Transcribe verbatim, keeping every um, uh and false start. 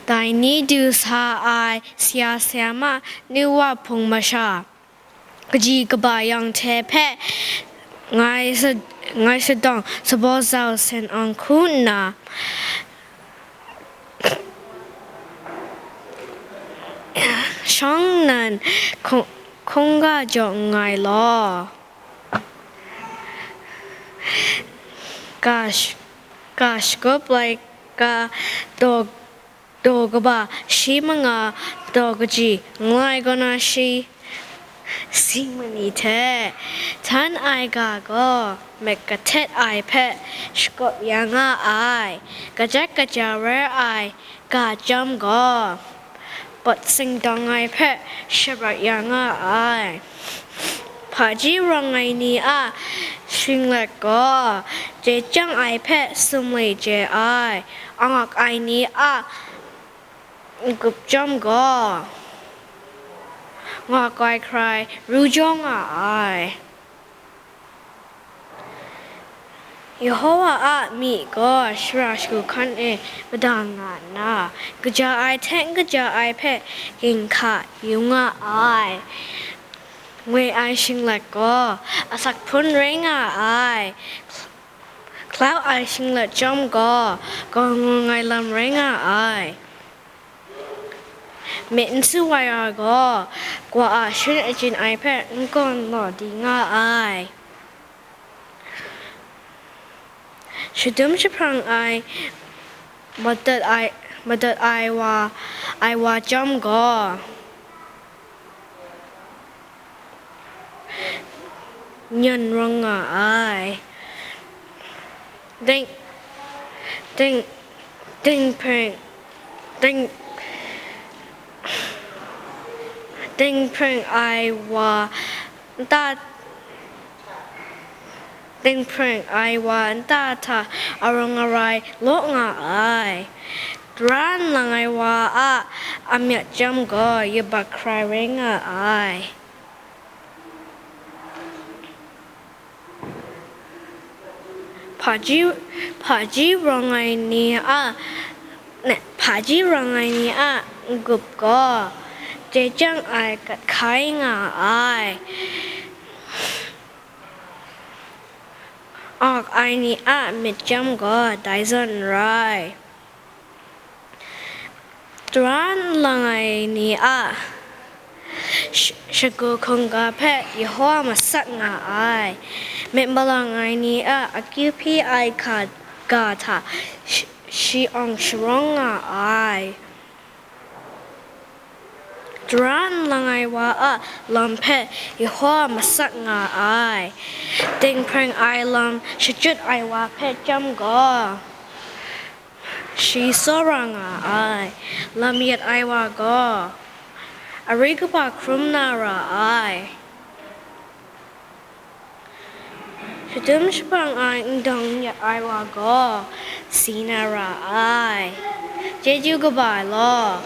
Dai ni du sa ai sara sayama, nu wa hpung masha, kaji kaba yang hte hpe ngai sa-, ngai sadawng sabaw zau sen awng hku nna, shawng nnan hkung-, hkungga jaw nngai law. Ga sh-, ga shakawn laika daw, daw kaba shi manga daw kaji ngu ai kaw na shi, singmani hte htan ai ga gaw myit kahtet ai hpe shakut ya nga ai, kajat kaja rai ai ga chyam gaw, pawt singdawng ai hpe sharat ya nga ai. Hpaji rawng ai ni a shinglet gaw, chye chyang ai hpe sumwi chye ai, angak ai ni a n-gup chyam gaw, ngak ai hkrai ru jaw nga ai. Yehowa a myi gaw shara shagu hkan e mada nga nna, kaja ai hte n kaja ai hpe ginhka yu nga ai. Ngwi ai shinglet gaw asak hpun rai nga ai. Hklau ai shinglet chyam gaw, gaw ngung ai lam rai nga ai. Myit n su ai wa gaw, Kawa a sharin achyin ai hpe n gaw n law di nga ai. Shadum jahprang ai, madat ai, madat ai wa, ai wa chyam gaw, nyan rawng nga ai. Ding, ding, dinghpring, ding, dinghpring ai wa nta, dinghpring ai wa nta hta arawng arai law nga ai. Tara n lang ai wa a amyat chyam gaw yubak hkrai rai nga ai. Hpaji, hpaji rawng ai ni a, ne, hpaji rawng ai ni a n-gup gaw chye chyang ai gat hkai nga ai. Ak ai ni a myit chyam gaw dai zawn n rai. Tara n lang ai ni a sh-, shagu hkungga hpe Yehowa masak nga ai. Myit malang ai ni a akyu hpyi ai hka ga hta sh-, shi awng sharawng nga ai. Tara n lang ai wa a lam hpe Yehowa masak nga ai. Dinghpring ai lam shachyut ai wa hpe chyam gaw, shi tsawra nga ai. Lam yet ai wa gaw, ari kaba hkrum na ra ai. Shadum jahprang ai, n dang n yet ai wa gaw, si na ra ai. Chyeju kaba ai law,